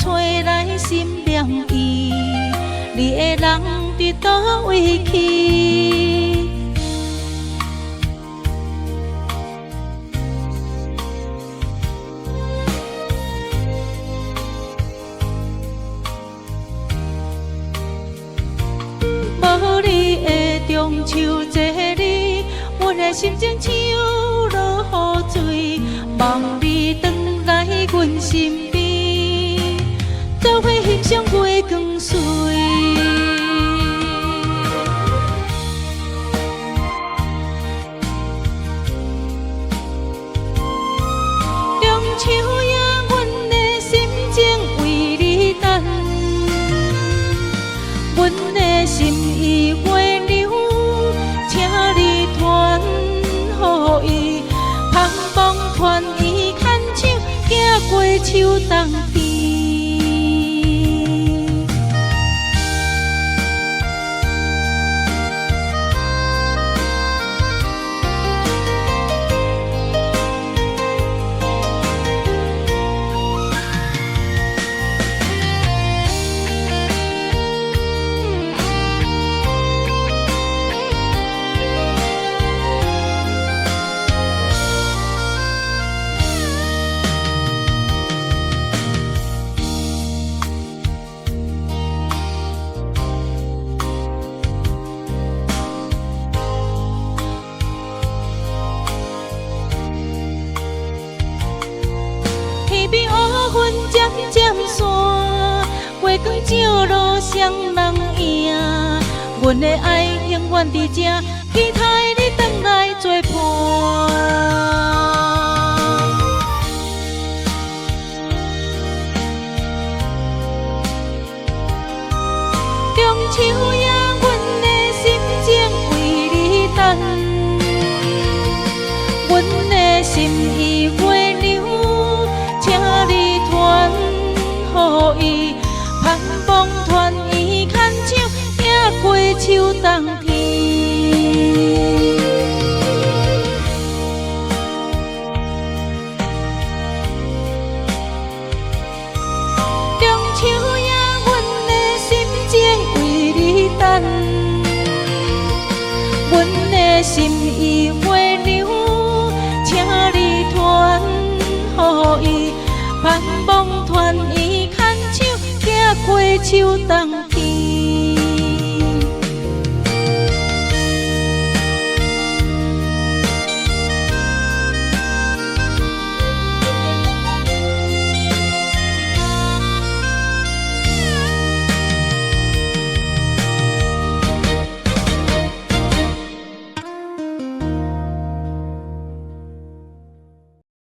找來心念伊，你的人佇佗位去？無你的中秋節日，阮的心情像落雨水，望你轉來阮身邊，做伙欣賞月光水。中秋夜，阮的心情為你等，阮的心意月亮，請你傳予伊，盼望團圓牽手，行過秋冬天。天邊烏雲漸漸散，月光照落雙人影。阮的愛永遠佇這，期待你轉來做伴。中秋夜，阮的心情為你等，阮的心意月亮，請你傳予伊，盼望團圓牽手，行過秋冬天。中秋夜，阮的心情為你等，阮的心意月亮，請你傳予伊，盼望團圓牽手，行過秋冬。